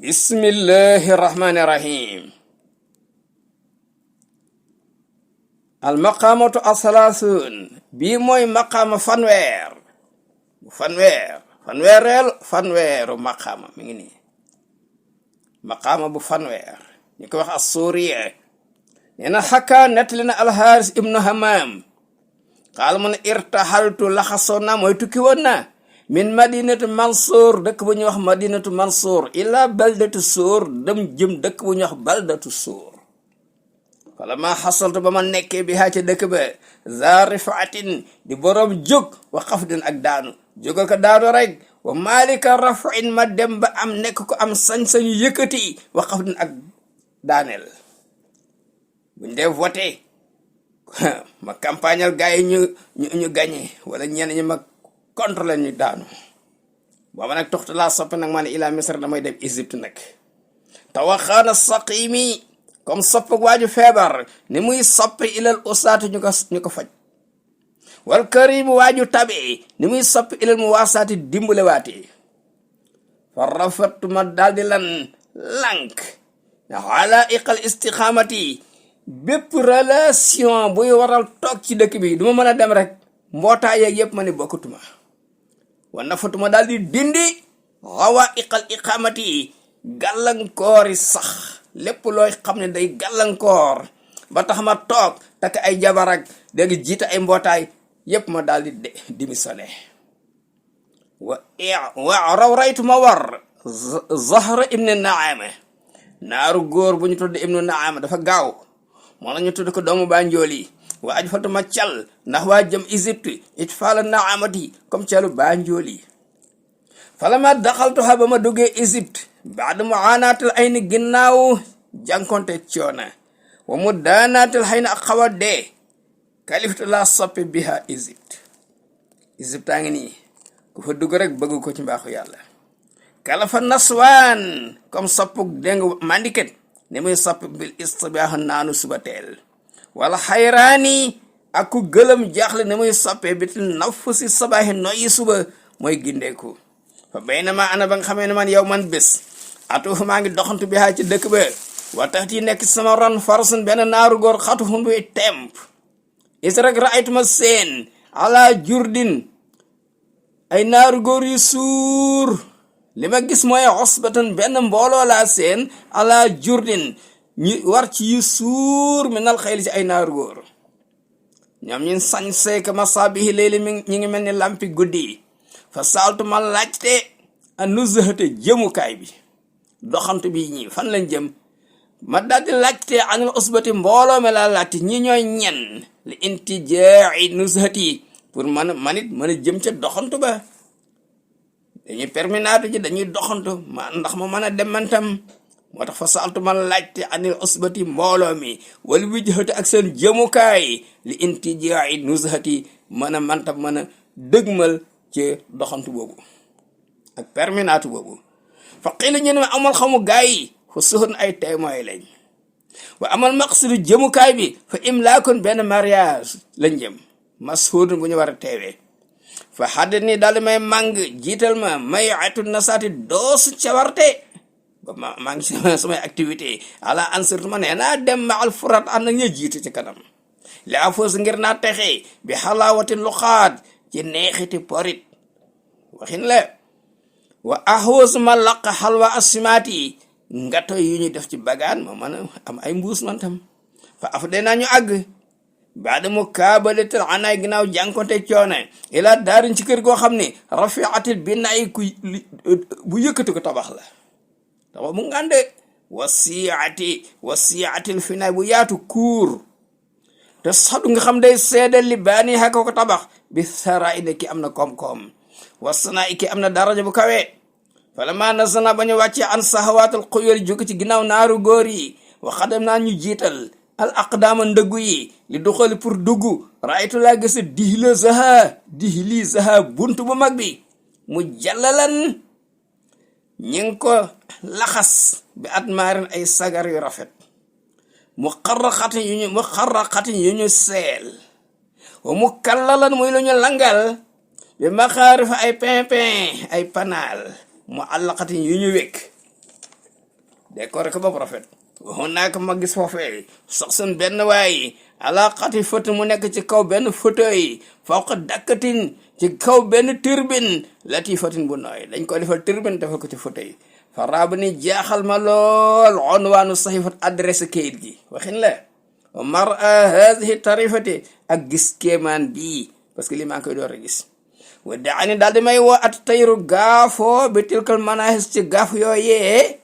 bismillahi rahmani rahim. al maqaamatu asalaasun bii mooy maqaama fanweeru maqaama mi ngi nii maqaama bu fanweer ñu ko wax as-Suuriya nee na xakkaa nettali na alxaaris ibnu hamaam xaal mu ne irtaxaltu laxasoon na mooy tukki woon na min madinatu mansour dëkk bu ñuy wax madinatu mansour ila baldatu suur dem jëm dëkk bu ñuy wax baldatu suur fala ma xasaltu ba ma nekkee bi haa ca dëkk ba za rifaatin di boroom jóg wa xafdin ak daanu jógal ko daanu rek wa malika rafain ma dem ba am nekk ko am sañ-sañu yëkkati wa xafdin ak daaneel buñ dee voté ma campagnal gars yi ñu gagné wala ñenn ñi ma contre leen ñu daanu booba nag toxtu laa soppi nag maa ne ila misr damay dem Égypte nag tawaxaana saqimi comme sopp waaju feebar ni muy soppi ilal usaati ñu ko faj wal karimu waaju tabi ni muy soppi ilal mu waasaati dimbale waati fa rafatu ma daldi lank ala iqal istiqamati bépp relation buy waral toog ci dëkk bi duma mën a dem rek mbootaay yeeg yëpp ma ne bokkatuma wa nafatuma daal di dindi xawa iqal iqamati gàllankoori sax lépp looy xam ne day gàllankoor ba tax ma toog takk ay jabar ak dégg jiite ay mbootaay yëpp ma daal di démissionné wa rawraytu ma war Zahra ibn Naama naaru góor bu ñu tudd ibnu Naama dafa gaaw moo la ñu tudd ko doomu Banjooli wa aj fatuma cal ndax waa jëm Égypte it faala naamati comme calu Banjooli fala ma daxaltuha ba ma duggee Égypte baada mu aanaatal ay ni ginnaaw jànkonte coona wa mu daanaatal xëy na ak xaw a dee kaliftu laa soppi biha Égypte a ngi nii ku fa dugg rek bëgg ko ci mbaaxu yàlla kalafa naswaan comme soppuk déngu mandiket ni muy soppi bil istibaax naanu suba teel wala xayraani ak ku gëlëm jaaxle ni muy soppee bitil naffu si sabaaxi noyyi suba mooy gindeeku fa bay na ma ana ba nga xamee ne man yow man bés atuufu maa ngi doxantu bi haa ci dëkk ba wa tax ti nekk sama ron farsun benn naaru góor xatu fu buy temp is rek raaytuma seen ala jurdin ay naaru góor yu suur li ma gis mooy osbatan benn mbooloo laa seen ala jurdin ñu war ci yu suur mi nal xëyli ci ay naaru góor ñoom ñun sañ seeka masaabihi léegi ñi ngi mel ni lampi guddi fa saaltu ma laajte a nuzhate jëmukaay bi doxantu bi ñi fan lañ jëm ma daldi laajte anil usbati mbooloo mi laa laajte ñi ñooy ñen li intijaa'i nuzhati pour manit mën a jëm ca doxantu ba dañuy perminaatu ji dañuy doxantu ndax ma mën a dem man tam moo tax fa saaltu ma laajte anil usbati mbooloo mi wala wijhati ak seen jëmukaay li intijaa'i nuzhati mën a man tam mën a dëgmal ci doxantu boobu ak perminaatu boobu fa qiila ñu ne ma amal xamu gaay yi fa suhun ay témoin lañ wa amal maqsudu jëmukaay bi fa imlaakun benn mariage lañ jëm mashhudun bu ñu war a teewee fa xadd ni daal di may màng jiital ma may atu nasaati doosu cawarte ba maa ngi samay activité ala ansirtu ma nee naa dem ma al furat ànd ak ña jiitu ci kanam li afos ngir naa texe bi xalaawati luxaat ci neexiti porit waxin la wa ahos ma laq xalwa asimaati ngato yu ñu def ci bagaan ma mën a am ay mbuus man tam fa af de naa ñu àgg baada mu kaabaletal anaay ginnaaw jànkonte coone ila daarin ci kër goo xam ne rafiatil binaay ku bu yëkkati ko tabax la tabax mu ngànde wasiatil finaay bu yaatu kuur te sax du nga xam day seedal li baani xaka ko tabax bi sara ine ki am na koom-koom wasana iki am na daraja bu kawe fala ma nasana ba ñu wàccee an sahawaatul xuyóor jóge ci ginnaaw naaru góor yi waxadam naa ñu jiital al aqdaama ndëggu yi li doxali pour dugg raaytu laa gis dihli zaha buntu bu mag bi mu jallalan ñi ngi ko laxas bi at maarin ay sagar yu rafet mu xarraqatin yu ñu seel wa mu kallalan muy lu ñu langal bi maxaarifa ay pimpin ay panaal mu àllaqatin yu ñu wékk décoré ko ba mu rafet. waxoon naa ko ma gis foofee sax sun benn waay ala xati fët mu nekk ci kaw benn fauteuil fawqa dakkatin ci kaw benn turbine latifatin bu nooy dañ ko defal turbine defal ko ci fauteuil fa raaba ni jaaxal ma lool onwaanu saxifat adresse kayit gi waxin la wa mara hadihi tarifati ak gis kéemaan bii parce que lii maa ngi koy door a gis wa daani daal di may woo at tayru gaafoo bi tilkal manahis ci gaaf yooyee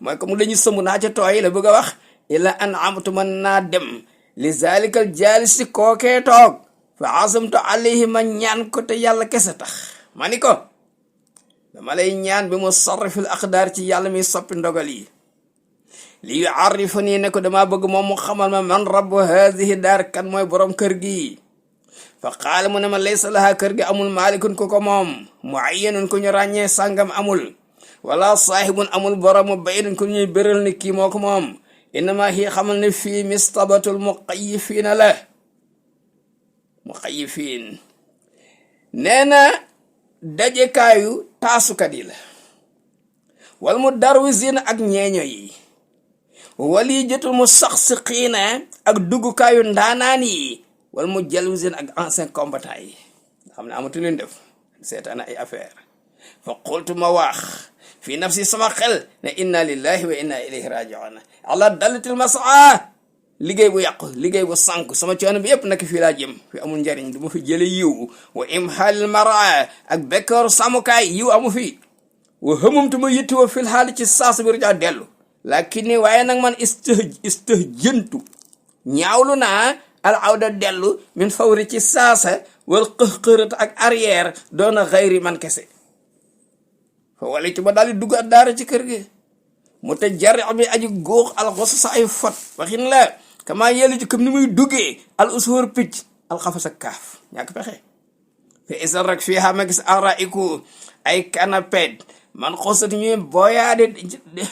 mooy comme dañu sëmb naa ca tooy la bëgg a wax ila an amtu mën naa dem li zalikal jaalisi kookee toog fa azamtu alayhi ma ñaan ko te yàlla kese tax ma ni ko dama lay ñaan bi mu sarrifil aqdaar ci yàlla mi soppi ndogal yi li yuarrifa nii ne ko dama bëgg moom mu xamal ma man rabbu haadihi daar kan mooy borom kër gi fa qaala mu ne ma laysa laha kër gi amul maalikun ku ko moom muayyanun ku ñu ràññee sàngam amul wala saahibun amul boromu baydun ku ñuy béral ni kii moo ko moom innama hi xamal ne fii mistabatul muqayyifiina la muqayyifiin nee na dajekaayu taasukat yi la wal mu darwisiina ak ñeeño yi wali jotul mu sax si xiina ak duggukaayu ndaanaan yi wal mu jalwisiina ak ancien combattant yi nga xam ne amatu leen def seetaan ay affaire fa qultu ma wax fii nafsi sama xel ne inna lillahi wa inna ilayhi raji'un ala dalatil masaa liggéey bu yàqu liggéey bu sànku sama coono bi yëpp nak fii laa jëm fi amul njariñ du ma fi jële yiw wa imhalil mara ak bekkoor sàmmukaay yiw amu fi wa hamumtu ma yitti wa fil haali ci saas bi rujaa dellu lakin ni waaye nag man istahjëntu ñaawlu naa al awda dellu min fawri ci saasa wal xëxërët ak arrière doona xayri man kese fa wala ci ba daal di dugg ak daara ci kër gi mu te jari bi aji góox al xos sa ay fot waxin la kama yellu ci comme ni muy duggee al usuur picc al xafa sa kaaf ñàkk pexe fa isal rek fii xama gis araiku ay canapé man xosati ñuy booyaade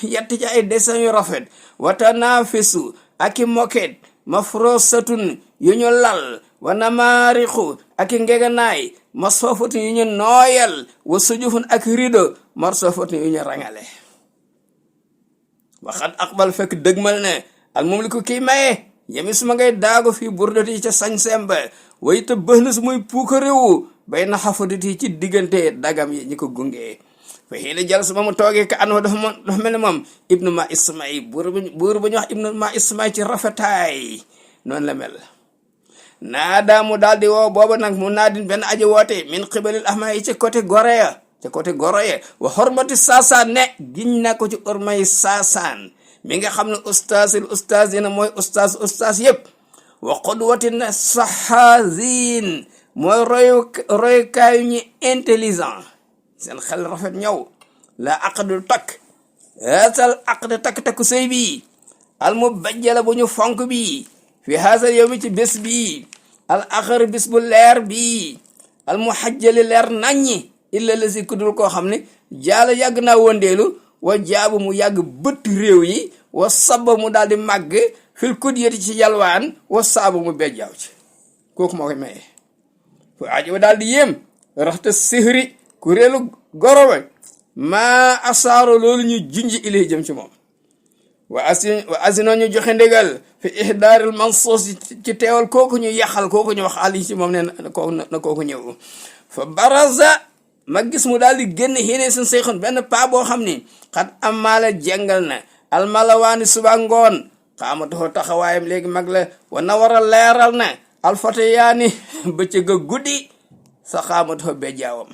yett ci ay dessin yu rafet wata naafisu ak i moket mafrosatun yu ñu lal wa namaarixu ak i ngeganaay masoofatun yu ñu nooyal wa sujufun ak rido marsofatun yu ñu rangale waxat aqbal fekk dëgmal ne al moom li ko kii maye yemi suma ngay daago fii burdati ca sañ-semba way te bëx na su muy puuka réewu bay na xafadati ci diggante dagam yi ñi ko gungee fa xii la jal suma mu toogee ka anoo dafa mel ne moom ibnu ma ismail buur ba ñu wax ibnu ma ismail ci rafetaay noonu la mel naada mu daal di woo booba nag mu naadin benn aji woote min xibalil ahma yi ca côté goreya wa xormati saasaan ne giñ na ko ci ormay saasaan mi nga xam ne ustaas yi na mooy ustaas yëpp wa qudwatin saxaazin mooy roykaayu ñi intelligent seen xel rafet ñëw la aqdul takk haasal aqd takk-takku sëy bi al mu bajjala bu ñu fonk bi fi haasal yow mi ci bés bi al axar bis bu leer bi al mu xajjali leer naññi illa la si kudul koo xam ne jaala yàgg naa wondeelu wa jaabu mu yàgg bët réew yi wa saba mu daal di màgg fil kudiyati ci yalwaan wa saabu mu bejjaaw ci kooku moo koy maye fu aji wa daal di yéem raxta sihri kuréelu gorowe maa asaaro loolu ñu junji ilay jëm ci moom wa asino ñu joxe ndigal fi ihdaaril mansoos ci teewal kooku ñu yaxal kooku ñu wax ali ci moom ne na kooku ñëw fa baraza ma gis mu daal di génn xéene seen seyxoon benn paa boo xam ni xat amaala jengal na almalawaani suba ngoon xaamatuxoo taxawaayam léegi mag la wa na war a leeral na alfate yaani bëccëg a guddi sa xaamatuxoo bejjaawam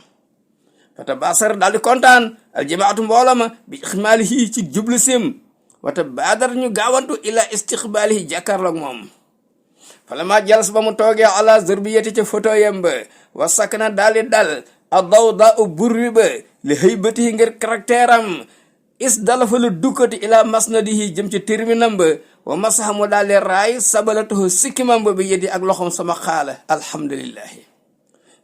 fata basar daal di kontaan aljamaatu mbooloo ma bi ixmaalihi ci jublu sim wata baadar ñu gaawantu ila istiqbaalihi jàkkaarloog moom fala ma jalas ba mu toogee ala zurbiyati ca photo yemba wa sakna daal di dal a dawda u burri ba li haybatihi ngir caractère am is dala fa lu dukkati ila masnadihi jëm ci terminam ba wa masaha mu daal di raay sabalatuhu sikkimam ba bi yeddi ak loxom sama xaala alhamdulillahi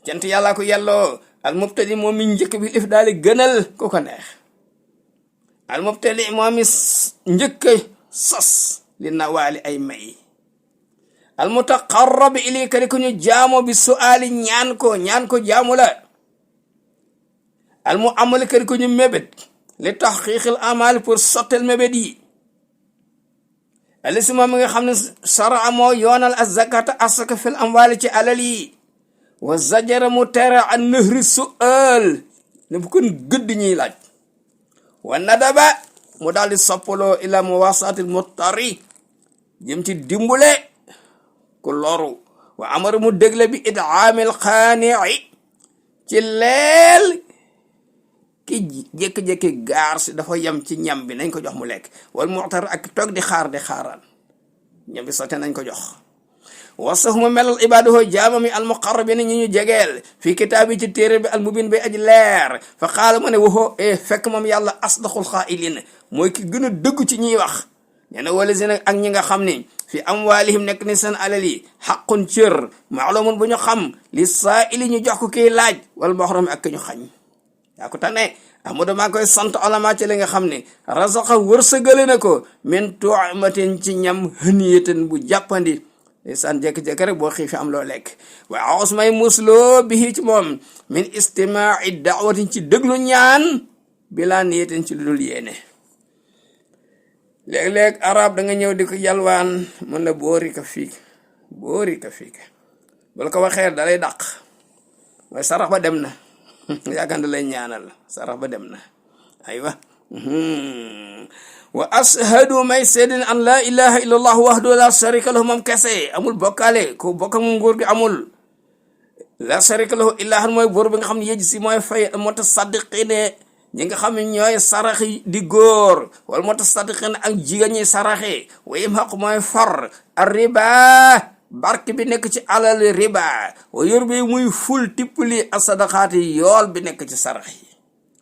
cant yàllaa ko yelloo al mubtadi moom mi njëkk bi if daal di gënal ku ko neex al mubtadi moom mi njëkk sos li nawaali ay may al mutaqarrab ilayka di ko ñu jaamoo bi su'aali ñaan ko jaamu la al mu amali kadi ko ñu mébét li tahqiqil amal pour sottel mébét yi alisi moom mi nga xam ne sara moo yoonal az-zakata asaka fil amwali ci alal yi wa zajara mu tere an nëhri su'al ne bu kon gëdd ñuy laaj wa nadaba mu daal di soppaloo ila muwasatil muttari jëm ci dimbule ku loru wa amara mu dégle bi id'amil xaani'i ci leel ki jékki-jékki gaar si dafa yem ci ñam bi nañ ko jox mu lekk wala muxtar ak toog di xaaraan ñam bi sotte nañ ko jox wasaf mu melal ibaduhu jaamami almuqarrabina ñi ñu jegeel fii kitaab yi ci téere bi almubin bi aji leer fa xaala mu ne waxoo fekk moom yàlla asdaqul xaa'ilin mooy ki gën a dëgg ci ñiy wax nee na wala seen ak ñi nga xam ni fi amwaalihim nekk ni seen alal yi xaqun cër maalumun bu ñu xam li saa'ili ñu jox ko kiy laaj wala mahrum ak ki ñu xañ yaa ko tane ahmadu maa koy sant olama ci li nga xam ne razaqa wërsëgale na ko min tu'matin ci ñam hëniyatin bu jàppandi san jékki-jékki rek boo xiifi am loo lekk waaye awus may musloo bihi ci moom min istimaa'i da'watin ci déglu ñaan bilaa niyatin ci lul yéene léeg-léeg arab da nga ñëw di ko yalwaan mën la boori ka fii bala ko waxee da lay dàq waaye sarax ba dem na yaakaar da lay ñaanal sarax ba dem na aywa wa ashadu may seedin an la ilaha illa allah wahdahu la sharika lahu moom kese amul bokkaale ko bokka mu nguur gi amul la sharika lahu ilahan mooy buur bi nga xam ne yéji si mooy fay mutasaddiqine ñi nga xam ne ñooy saraxi di góor wala mutasaddiqine ak jigéen ñi saraxe wayim xaq mooy far ar riba barke bi nekk ci alal riba wa yor bi muy ful tippali asadaqaati yool bi nekk ci sarax yi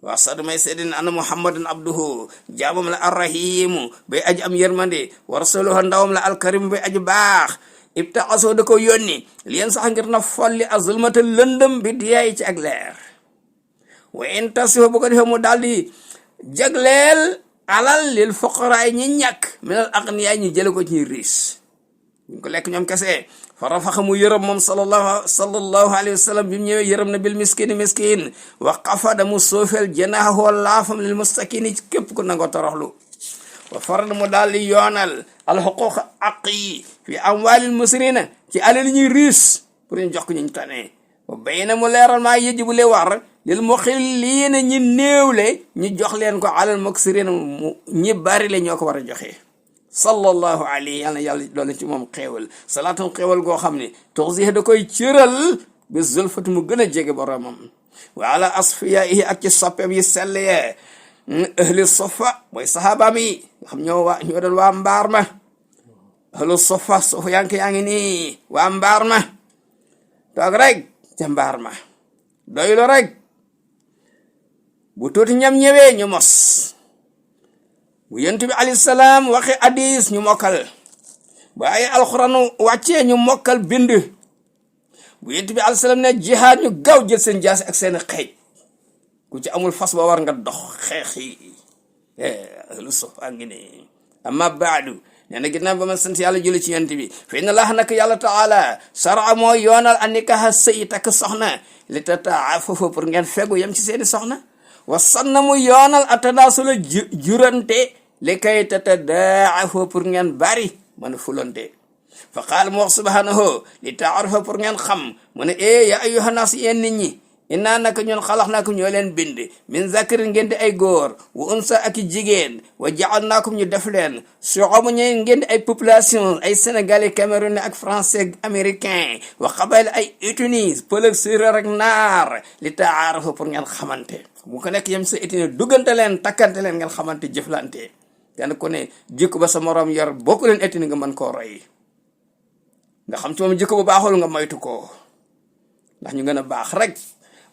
wa sadu may seedin ana muhammadan abduhu jaamam la arrahimu bay aji am yërmande wa rasuluhu ndawam la alkarim bay aji baax ibtaasoo da ko yónni leen sax ngir na folli azulmata lëndëm bi diyaay ci ak leer wa in tasifa bu ko defee mu daal di jagleel alal lil fuqaraay ñi ñàkk minal aqniyaay ñi jële ko ci riis ñu ko lekk ñoom kese fa rafaxa mu yërëm moom sallallahu alayhi wa sallam bi mu ñëwee yërëm na bil miskin wa qafada mu soofeel janaahu laafam lil mustakini ci képp ku nangoo toroxlu wa farad mu daal di yoonal al xuquq aq yi fi amwaalil musrina ci alal ñuy riis pour ñu jox ko ñu tane wa bayna mu leeral maa yajibu le war lil muxilliina ñi néewle ñu jox leen ko alal muksirina ñi bari le ñoo ko war a joxe sallallahu alayhi yàlla na yàlla doole ci moom xeewal salaatum xeewal goo xam ne toxsihe da koy cëral bi zulfati mu gën a jege boromam wa ala asfiyaihi ak ci soppeem yi sell yee ahli sofa mooy sahabaam yi nga xam ñoo doon waa mbaar ma ahli sofa yaa ngi nii waa mbaar ma toog rek ca mbaar ma doylu rek bu tuuti ñam ñëwee ñu mos bu yonent bi alayhi salaam waxe hadis ñu mokkal bu ay alxuraan wàccee ñu mokkal bind bu yonent bi alayhi salaam ne jihaad ñu gaaw jël seen jaasi ak seen xeej ku ci amul fas ba war nga dox xeex yi lu sof a ngi ne amma baadu nee na ginnaaw ba ma sant yàlla julli ci yonent bi fa inna laaha nag yàlla taala sara mooy yoonal an nikaha sëy takk soxna li tata'affafu pour ngeen fegu yem ci seeni soxna wa sanna mu yoonal atanaasula jurante li kay tatadaafu pour ngeen bari mën a fulante fa qaala mu wax subhanahu li taarifa pour ngeen xam mu ne ya ayyuhan naas yéen nit ñi innaa naka ñun xalaqnaakum ñoo leen bind min zakarin ngeen di ay góor wa unsa ak jigéen wa ja'alnaakum ñu def leen shu'uban ngeen di ay population ay sénégalais camerounais ak français américain wa qabaa'il ay ethnies pël ak séeréer ak naar li taarifa pour ngeen xamante bu ko nekk yem sa ethnie duggante leen takkante leen ngeen xamante jëflante kenn ku ne jikko ba sa morom yor bokku leen ethnie nga mën koo roy nga xam ci moom jikko bu baaxul nga moytu ko ndax ñu gën a baax rek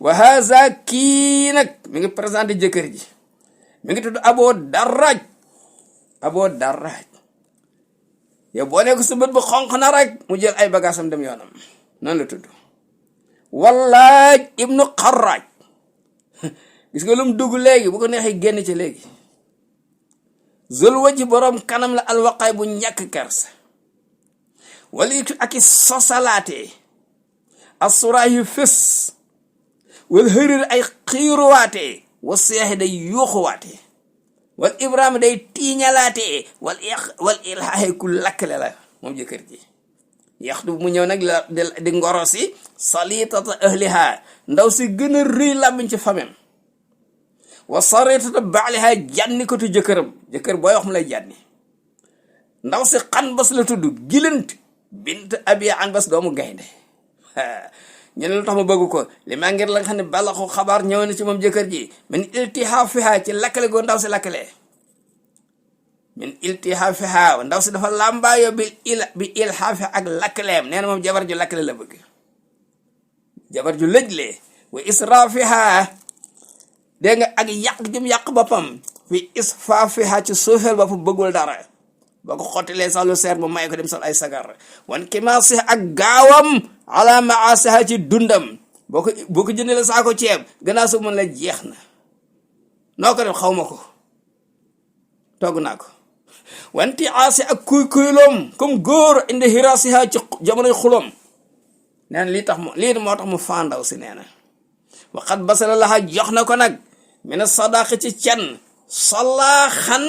wa haza kii nag mi ngi présenté jëkkër ji mi ngi tudd Abo Daraj yow boo nekk sa bët bu xonq na rek mu jël ay bagaasam dem yoonam noonu la tudd Wallaaj ibnu Xarraaj gis nga lu mu dugg léegi bu ko neexee génn ci léegi zul waji borom kanam la alwaqaay bu ñàkk kersa wala ak i sosalaate asura yu fës wala xërir ay xiiruwaate wa seexi day yuuxuwaate wal ibrahima day tiiñalaate wal ilhaahi ku lakkale la moom jëkkër ji yaxtu mu ñëw nag la di ngoro si salitata ahliha ndaw si gën a rëy làmmiñ ci famem wa saritata baaliha jànni ko tu jëkkër booy wax mu lay jànni ndaw si xanbas la tudd Gilant bint abi anbas doomu gaynde ñu ne lu tax ma bëgg ko li maa ngir la nga xam ne balaxu xabaar ñëw na ci moom jëkkër ji min iltihaafiha ci lakkale goo ndaw si lakkale min iltihaafiha ndaw si dafa làmbaayoo bi ilhaafi ak lakkaleem nee na moom jabar ju lakkale la bëgg jabar ju lëjlee wa israafiha dégg nga ak yàq jëm yàq boppam fi isfaafiha ci suufeel boppam bëggul dara boo ko xottilee sax lu seer mu may ko dem sol ay sagar wan kimaasi ak gaawam ala maasiha ci dundam boo ko jëndee la saako ceeb gannaaw su mën la jeex na noo ko def xaw ma ko togg naa ko wanti aasi ak kuy-kuyloom comme góor indi hirasiha ci jamonoy xulom nee na lii moo tax mu fandaw si nee na waxat basala laxa jox na ko nag mina sadaqi ci can salaaxan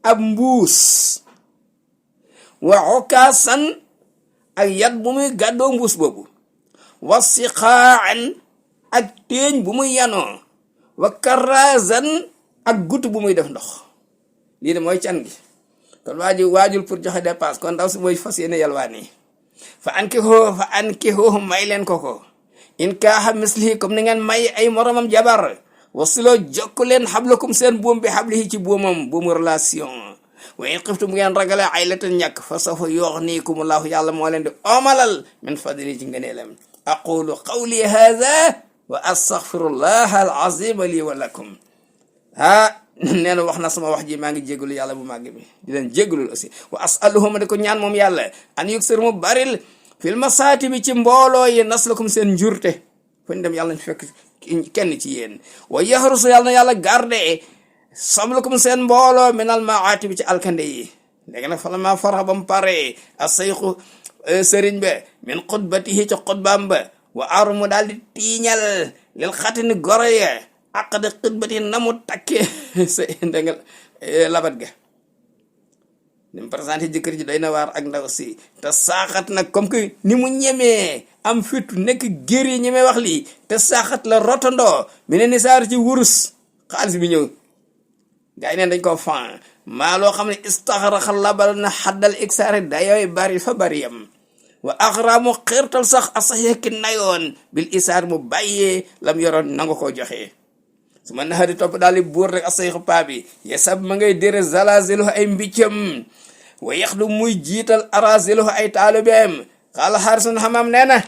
ab mbuus wa okaasan ak yat bu muy gàddoo mbuus boobu wa siqaan ak téeñ bu muy yanoo wa karazan ak gutu bu muy def ndox lii de mooy can gi kon waajul pour joxe dépense kon ndaw si mooy fas yéene yalwaani fa ankihoo may leen ko in kaaxa mislihi comme ni ngeen may ay moromam jabar wasiloo jokku leen xablakum seen buum bi xablihi ci buumam buumu relation wa in xiftu bu ngeen ragale ay latan ñàkk fa sawfa yuxnikumullahu yàlla moo leen di omalal min fadli ci ngëneelam aqulu qawli hadha wa astaghfirullaha alazima li wa lakum nee na wax na sama wax ji maa ngi jégalu yàlla bu màgg bi di leen jégalul aussi wa asaluhuma di ko ñaan moom yàlla an yuksir mu baril fil masaati bi ci mbooloo yi naslakum seen njurte fu ñu dem yàlla nañ fekk kenn ci yéen wa yaxrusu yàlla na yàlla garde sablakum seen mbooloo minal maati bi ci alkande yi léegi nag fala ma fara ba mu pare a sayxu sëriñ ba min xutbatihi ci xutbaam ba wa arumu daal di tiiñal lil xatini goro ya aqda xutbati na mu takkee sa ndengal labat ga ni mu présenté jëkkër ji doy na waar ak ndaw si te saaxat nag comme que ni mu ñemee am fitu nekk gér yi ñemee wax lii te saaxat la rotandoo mi ne ni saar ci wurus xaalis bi ñëw gaa yi neen dañ ko fan maa loo xam ne istaxraxa labal na xaddal iksaari dayooy bari fa bari yam wa axraamu xirtal sax asax yekki nayoon bil isaar mu bàyyee lam yoroon nanga koo joxee su ma naxari topp daal di buur rek asayxu paa bi yesab ma ngay dére zalaziluhu ay mbiccam wa yaxdu muy jiital araziluhu ay taalubeem xaala xaarisun xamaam nee na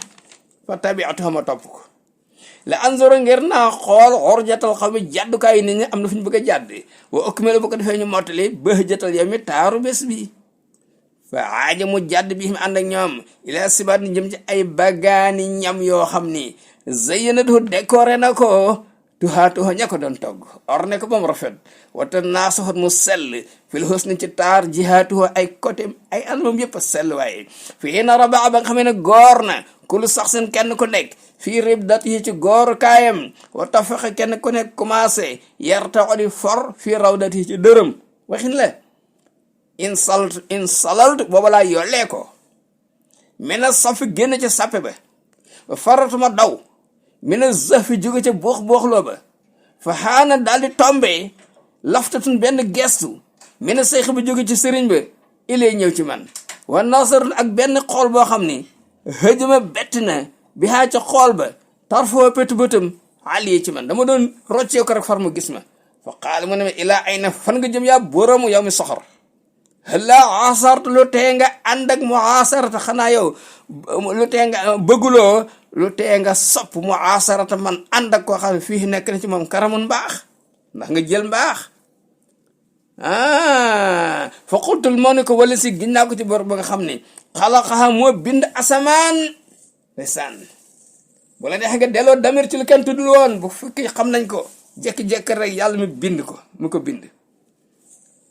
fa tabiatuha ma topp ko la anzoro ngir naa xool xorjatal xaw mi jàddukaay nit ñi am na fu ñu bëgg a jàdd wa okkmela bu ko defee ñu mottali bëx jëtal yow mi taaru bés bi fa aaja mu jàdd bi mi ànd ak ñoom ila sibaat ni jëm ci ay bagaani ñam yoo xam ni zayyinatu décoré na ko tuhaatuha ña ko doon togg orne ko ba mu rafet wata naasoxot mu sell fil husni ci taar jihaatuha ay côté ay anamam yëpp a sell waaye fii na rabaa ba nga xamee ne góor na kulu sax seen kenn ku nekk fii ribdat yi ci góor kaayam wa tafaxe kenn ku nekk commencé yarta odi for fii rawdat yi ci dërëm waxin la in salalt booba laa yollee ko mena safi génn ca sappe ba faratuma daw mina zafi jóge ca boox-booxloo ba fa xaana daal di tombe laftatun benn gestu mina sayx ba jóge ci sëriñ ba ilee ñëw ci man wa nasarun ak benn xool boo xam ni hëjuma bett na bi xaa ca xool ba tarfoo pétu bëtam xaaliye ci man dama doon roccee ko rek far mu gis ma fa qaal mu ne ma ilaa ay na fan nga jëm yaa boromu yow mi soxor xëla asartu lu tee nga ànd ak mu asarata xanaa yow lu tee nga bëgguloo lu tee nga sopp mu asarata man ànd ak koo xam ne fii nekk na ci moom karamun mbaax ndax nga jël mbaax fa xultul moo ne ko wala si ginnaaw ko ci bor ba nga xam ne xalaqaha moo bind asamaan ndeysaan bu la neexee nga delloo damir ci lu kenn tuddul woon bu fekkee xam nañ ko jekki-jekki rek yàlla mi bind ko mu ko bind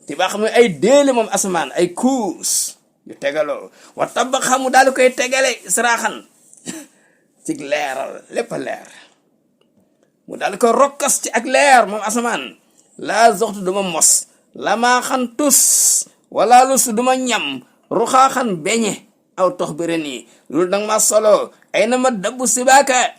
te ba xam ne ay déele moom asamaan ay kuus yu tegaloo wa tabaxa mu daal di koy tegale saraaxan ci leeral lépp a leer mu daal di koy rokkas ci ak leer moom asamaan laa zoxtu duma mos lamaa xan tus wala lusu duma ñam ruxaa xan beñe aw tox bire nii loolu danga ma solo ay na ma dabbu sibaaka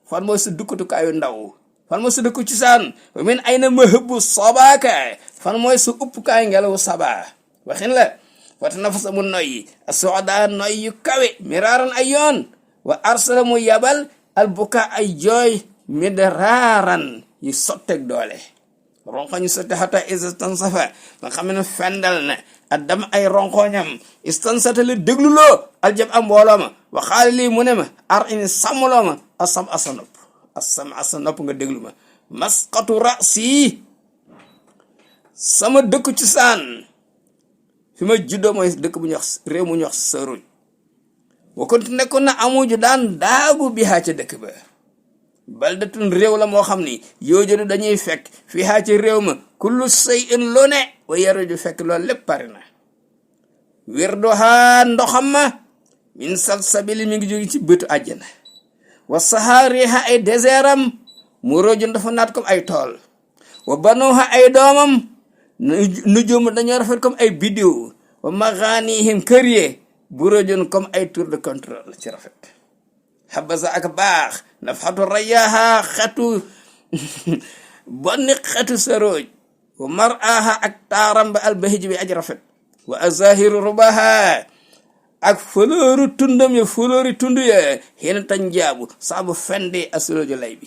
fan mooy sa dukkatukaayu ndaw fan mooy sa dëkku cosaan wa min ay na ma hëbbu sobaaka fan mooy sa uppukaayu ngelawu saba waxin la wata nafasa mu noyyi a soda noy yu kawe miraaran ay yoon wa arsala mu yabal albuka ay jooy midraaran yu sotteeg doole ronkoñ sotte xata istansafa nga xam ne fendal na addam ay ronkoñam istansata li dégluloo aljab am mbooloo ma waxaale lii mu ne ma ar ini sàmmloo ma asam asa nopp nga déglu ma masqatu rasi sama dëkk cosaan fi ma juddoo mooy dëkk bu ñuy wax réew mu ñuy wax Saruj wakkonte nekkoon na amuju daan daagu bi haa ca dëkk ba baldatun réew la moo xam ni yoojodu dañuy fekk fi haa ca réew ma kullu shay'in lu ne wa yaruju fekk loolu lépp pare na wirdohaa ndoxam ma min salsabili mi ngi jóge ci bëtu àjjana wa sahaariha ay désertam mu rojun dafa naat comme ay tool wa banuha ay doomam nujum dañoo rafet comme ay biddiw wa maghanihim kër ye bu rojun comme ay tour de contrôle ci rafet habasa ak baax nafhatu rayaha xetu bonni xetu saroj wa mar'aha ak taaram ba albahij bi aj rafet wa azahiru rubaha ak flooru tundam ya floori tundu ya hina tan jaabu saabu fende asrojo lay bi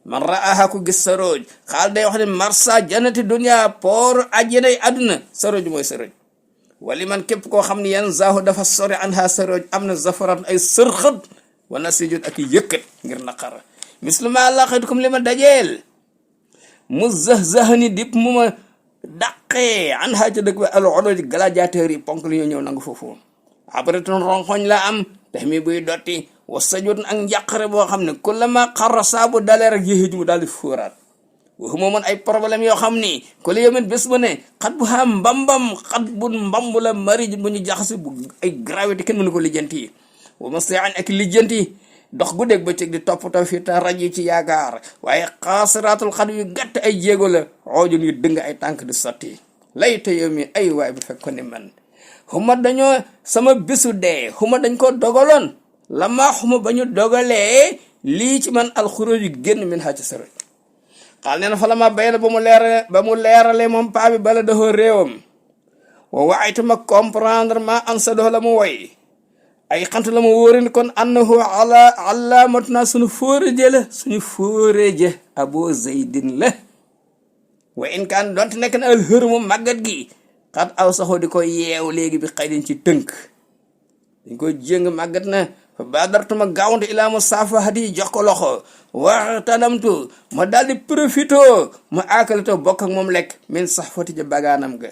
man ra'aha ku gis saroj xaal day wax ne marsa jannati dunya por ajjanay aduna saroj mooy saroj wali man képp koo xam ne yan zaahu dafa sori anha saroj am na zafaran ay sërxët wana sijut ak yëkkat ngir naqara misluma laqit comme li ma dajeel mu zahzahani dip mu ma daqee anha ca dëkk ba al odoj gladiateur yi ponk li ñoo ñëw nangu foofu après ton ronkoñ la am tax mi buy dotti wasajut ak njàqare boo xam ne kullama xarra saabu dalee rek yéexij mu daal di fóoraat waxuma man ay problème yoo xam ni ku la yomen bés ba ne xat bu xam mbambam xat bu mbamb la mari bu ñu jaxase bu ay gravité kenn mënu ko lijjanti wa ma sean ak lijjanti dox gu dégg ba cëg di toppatoo fi ta raj yi ci yaakaar waaye xaasiraatul xat yu gàtt ay jéego la xoojun yu dëng ay tànk di sotti lay te yow mi ay waay bu fekk ko ni man xuma dañoo sama bésu dee xuma dañ ko dogaloon lama xuma ba ñu dogalee lii ci man alxuróoj yu génn min xaa ci saroj xaal nee na fa la ma bay la ba mu leerale moom paa bi bala doxoo réewam wa waaytu ma comprendre ma an sa dox la mu woy ay xant la ma wóorin kon annahu ala allaamatuna suñu fóoreje la suñu fóoreje abo zeydin la wa in kaan donte nekk na al xër moom màggat gi xat aw saxoo di ko yeew léegi bi xëy dañ ci tënk dañ ko jéng màggat na fa badartuma gaawante ilaa ma saafahati jox ko loxo waxtanamtu ma daal di profito ma akalito bokk ak moom lekk min sax foti ja bagaanam ga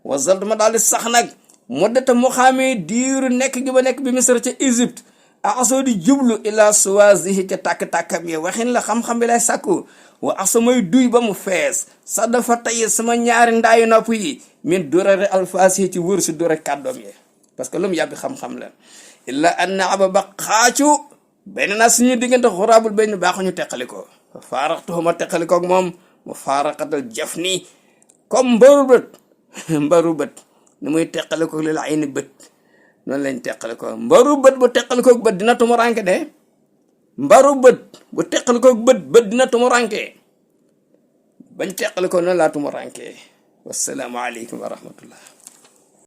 wazaltu ma daal di sax nag muddata mu xaamee diiru nekk gi ba nekk bi misra ca Égypte axasoo di jublu ilaa suwazihi ca tàkk-tàkkam yi waxin la xam-xam bi lay sàkku wa asa may duy ba mu fees sax dafa tey sama ñaari ndaayu nopp yi min durare alfaas yi ci wër si dure kàddoom yi parce que lu mu yàbbi xam-xam la illa anna aba ba xaacu benn naa suñu diggante xuraabul benn baaxuñu teqaliko faaraxtuhuma teqalikoog moom mu faaraxatal jaf ni comme mbaru bët ni muy teqaliko li la ay ni bët noonu lañ teqaliko mbaru bët bu teqalikoog bët dina tumuranke de mbaru bët bu teqalikoog bët dina tumuranke bañ teqaliko noonu laa tumuranke wassalaamu aleykum wa rahmatullah